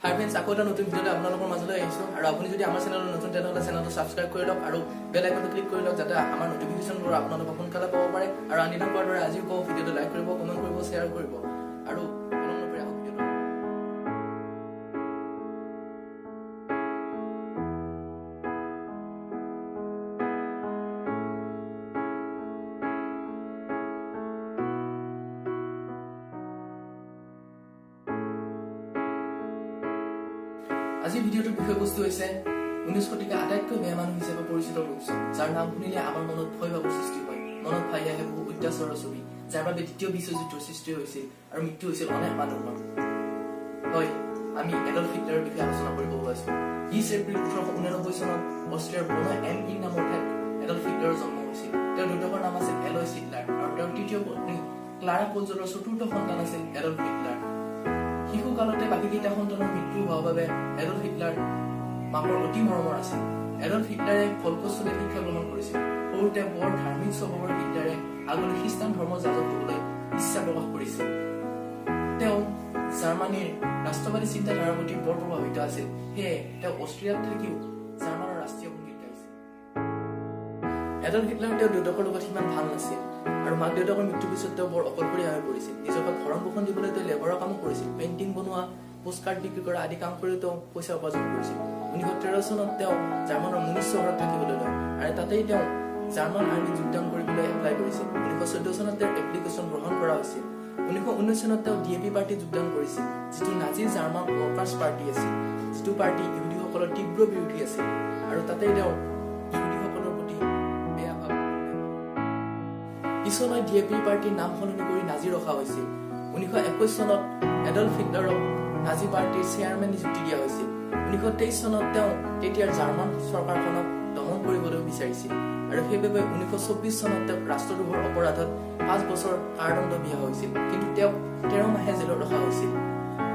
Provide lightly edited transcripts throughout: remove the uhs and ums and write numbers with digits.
হাই friends, আকৌ এটা নতুন ভিডিঅ'লৈ আপোনালোকৰ মাজলৈ আহিছোঁ। আৰু আপুনি যদি আমাৰ চেনেলত নতুন, তেনেহ'লে চেনেলটো ছাবস্ক্ৰাইব কৰি লওক আৰু বেল আইকনটো ক্লিক কৰি লওক, যাতে আমাৰ নটিফিকেশ্যনবোৰ আপোনালোকে সোনকালে পাব পাৰে। আৰু আনদিনা কোৱাৰ দৰে আজিও কওঁ, ভিডিঅ'টো লাইক কৰিব, কমেণ্ট কৰিব, শ্বেয়াৰ কৰিব আৰু পলম নকৰি আহক ভিডিঅ'টো। আজিৰ ভিডিঅ'টোৰ বিষয়বস্তু হৈছে 19 শতিকাৰ আটাইতকৈ বেয়া মানুহ হিচাপে পৰিচিত লোকজন, যাৰ নাম শুনিলে আমাৰ মনত ভয় ভাৱৰ সৃষ্টি হয়, মনত ভাহি আহে বহু অত্যাচাৰৰ ছবি, যাৰ বাবে দ্বিতীয় বিশ্বযুদ্ধৰ সৃষ্টি হৈছিল আৰু মৃত্যু হৈছিল অনেক মানুহৰ। হয়, আমি এডল্ফ হিটলাৰৰ বিষয়ে আলোচনা কৰিব ওলাইছো। 20 এপ্ৰিল 1889 চনত অষ্ট্ৰিয়াৰ ব্ৰন এম ইন নামৰ ঠাইত এডল্ফ হিটলাৰৰ জন্ম হৈছিল। তেওঁৰ দেউতাকৰ নাম আছিল এলয়ছ হিটলাৰ আৰু তেওঁৰ তৃতীয় পত্নী ক্লাৰা পলজলৰ চতুৰ্থ সন্তান আছিল এডল্ফ হিটলাৰ। শিশুকালতে বাকীকেইটা সন্তানৰ মৃত্যু হোৱাৰ বাবে এডল্ফ হিটলাৰ মাকৰ অতি মৰমৰ আছিল। এডল্ফ হিটলাৰে ফল্কশ্বুলেত শিক্ষা গ্ৰহণ কৰিছিল। সৰুতে বৰ ধাৰ্মিক স্বভাৱৰ হিটলাৰে আগলৈ খ্ৰীষ্টান ধৰ্মৰ যাজক হ'বলৈ ইচ্ছা প্ৰকাশ কৰিছিল। তেওঁ জাৰ্মানীৰ ৰাষ্ট্ৰবাদী চিন্তাধাৰাৰ প্ৰতি বৰ প্ৰভাৱিত আছিল। সেয়ে তেওঁ অষ্ট্ৰিয়াত থাকিও জাৰ্মানৰ ৰাষ্ট্ৰীয় সংগীত গাইছিল। এডল্ফ হিটলাৰ তেওঁৰ দেউতাকৰ লগত সিমান ভাল নাছিল আৰু মাক দেউতাকৰ মৃত্যুৰ পিছত তেওঁ বৰ অকলশৰীয়া হৈ পৰিছিল। নিজকে ভৰণ পোষণ দিবলৈ তেওঁ লেবাৰৰ কামো কৰিছিল। পেইণ্টিং বনোৱা, পোষ্টকাৰ্ড বিক্ৰী কৰা আদি কাম কৰিও তেওঁ পইচা উপাৰ্জন কৰিছিল। 1913 চনত তেওঁ জাৰ্মানৰ মুনিচ চহৰত থাকিবলৈ লয় আৰু তাতেই তেওঁ জাৰ্মান আৰ্মীত যোগদান কৰিবলৈ এপ্লাই কৰিছিল। 1914 চনত তেওঁৰ এপ্লিকেশ্যন গ্ৰহণ কৰা হৈছিল। 1919 চনত তেওঁ ডি এ পি পাৰ্টীত যোগদান কৰিছিল, যিটো নাজি জাৰ্মান ৱৰ্কাৰ্ছ পাৰ্টী আছিল, যিটো পাৰ্টী ইহুদীসকলৰ তীব্ৰ বিৰোধী আছিল। আৰু তাতেই তেওঁ ইহুদীসকলৰ প্ৰতি বেয়া ভাৱ। পিছলৈ ডি এ পি পাৰ্টীৰ নাম সলনি কৰি নাজি ৰখা হৈছিল। 1921 চনত এডল্ফ হিটলাৰক নাজি পাৰ্টীৰ চেয়াৰমেন নিযুক্তি দিয়া হৈছিল। 1923 চনত তেওঁ তেতিয়াৰ জাৰ্মান চৰকাৰখনক দমন কৰিবলৈ বিচাৰিছিল আৰু সেইবাবে 1924 চনত তেওঁক ৰাষ্ট্ৰদ্ৰোহৰ অপৰাধত 5 বছৰ কাৰাদণ্ড বিহা হৈছিল। কিন্তু তেওঁক 13 মাহে জেলত ৰখা হৈছিল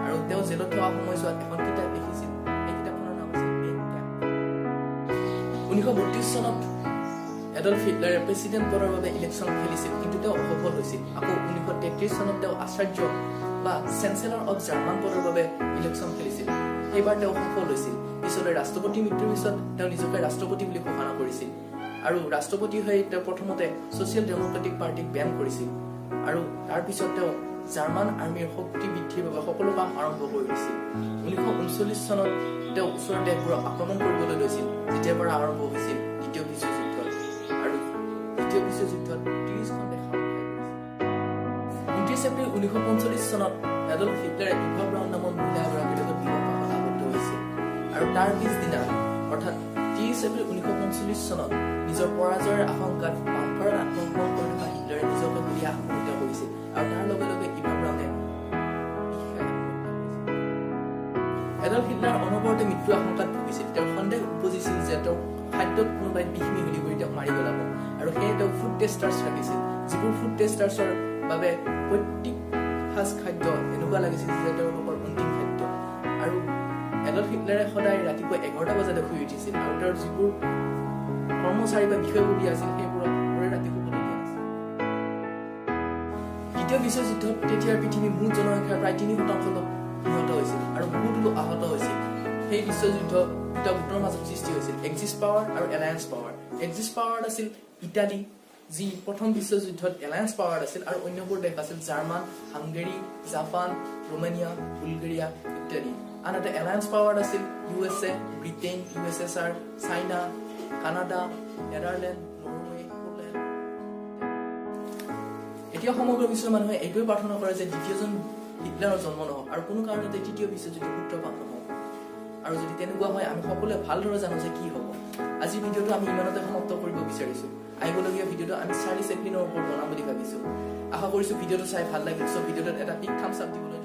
আৰু তেওঁ জেলত থকা সময়ছোৱাত এখন কিতাপ লিখিছিল। সেই কিতাপখনৰ নাম আছিল মেইন কেম্প। 1932 চনত এডল্ফ হিটলাৰে প্ৰেচিডেণ্ট পদৰ বাবে ইলেকশ্যন খেলিছিল, কিন্তু তেওঁ অসফল হৈছিল। আকৌ 1933 চনত তেওঁ আচাৰ্য বা চেঞ্চেলৰ অফ জাৰ্মান পদৰ বাবে ইলেকশ্যন খেলিছিল। সেইবাৰ তেওঁ সফল হৈছিল। পিছলৈ ৰাষ্ট্ৰপতিৰ মৃত্যুৰ পিছত তেওঁ নিজকে ৰাষ্ট্ৰপতি বুলি ঘোষণা কৰিছিল আৰু ৰাষ্ট্ৰপতি হৈ তেওঁ প্ৰথমতে ছ'চিয়েল ডেম'ক্ৰেটিক পাৰ্টীক বেন কৰিছিল আৰু তাৰপিছত তেওঁ জাৰ্মান আৰ্মীৰ শক্তি বৃদ্ধিৰ বাবে সকলো কাম আৰম্ভ কৰি দিছিল। 1939 চনত তেওঁ ওচৰৰ দেশবোৰক আক্ৰমণ কৰিবলৈ লৈছিল, যেতিয়াৰ পৰা আৰম্ভ হৈছিল দ্বিতীয় বিশ্বযুদ্ধ। আৰু দ্বিতীয় বিশ্বযুদ্ধত 30খন দেশ সামৰি পৰিছিল। 29 এপ্ৰিল 1945 চনত এডল্ফ হিটলাৰে ইভা ব্ৰাউন নামৰ মহিলা এগৰাকীৰ লগত বিবাহ পাশত আবদ্ধ হৈছিল আৰু তাৰ পিছদিনা, অৰ্থাৎ 30 এপ্ৰিল 1945 চনত নিজৰ পৰাজয়ৰ আশংকাত বাংকাৰত আত্মগোপন কৰি থকা হিটলাৰে নিজকে গুলীয়াই আত্মহত্যা কৰিছিল আৰু তাৰ লগে লগে ইভা ব্ৰাউনে বিষ খাই আত্মহত্যা কৰিছিল। এডল্ফ হিটলাৰ অনবৰতে মৃত্যুৰ আশংকাত ভুগিছিল। তেওঁৰ সন্দেহ উপজিছিল যে তেওঁৰ খাদ্যত কোনোবাই বিষ মিহলি কৰি তেওঁক মাৰি পেলাব আৰু সেয়ে তেওঁ ফুড টেষ্টাৰ্ছ ৰাখিছিল, যিবোৰ ফুড টেষ্টাৰ্ছৰ বাবে প্ৰত্যেক সাজ খাদ্য এনেকুৱা লাগিছিল যে তেওঁলোকৰ অন্তিম খাদ্য। আৰু এডল্ফ হিটলাৰে সদায় ৰাতিপুৱা 11টা বজাতে শুই উঠিছিল আৰু তেওঁৰ যিবোৰ কৰ্মচাৰী বা বিষয়ববীয়া আছিল, সেইবোৰক ওৰে ৰাতি শুবলৈ দিয়া নাছিল। দ্বিতীয় বিশ্বযুদ্ধত তেতিয়াৰ পৃথিৱীৰ মুঠ জনসংখ্যাৰ প্ৰায় 3% লোক নিহত হৈছিল আৰু বহুতো লোক আহত হৈছিল। সেই বিশ্বযুদ্ধ দুটা গোটৰ মাজত সৃষ্টি হৈছিল, এক্সিছ পাৱাৰ আৰু এলায়েন্স পাৱাৰ। এক্সিছ পাৱাৰত আছিল ইটালী, যি প্ৰথম বিশ্বযুদ্ধত এলায়েন্স পাৱাৰত আছিল, আৰু অন্যবোৰ দেশ আছিল German, Hungary, Japan, Romania, Bulgaria ইত্যাদি। আনহাতে এলায়েন্স পাৱাৰত আছিল U S A, Britain, U S S R, China, Canada, Netherland, Norway, Poland. এতিয়া সমগ্ৰ বিশ্বৰ মানুহে এইটোৱে প্ৰাৰ্থনা কৰে যে দ্বিতীয়জন হিটলাৰৰ জন্ম নহওক আৰু কোনো কাৰণতে তৃতীয় বিশ্বযুদ্ধৰ সূত্ৰপাত নহওক। আৰু যদি তেনেকুৱা হয়, আমি সকলোৱে ভালদৰে জানো যে কি হ'ব। আজিৰ ভিডিঅ'টো আমি ইমানতে সমাপ্ত কৰিব বিচাৰিছো। আহিবলগীয়া ভিডিঅ'টো আমি চাৰ্লি চেপলিনৰ ওপৰত বনাম বুলি ভাবিছো। আশা কৰিছো ভিডিঅ'টো চাই ভাল লাগিল। চ' ভিডিঅ'টোত এটা বিগ থামছ আপ দিবলৈ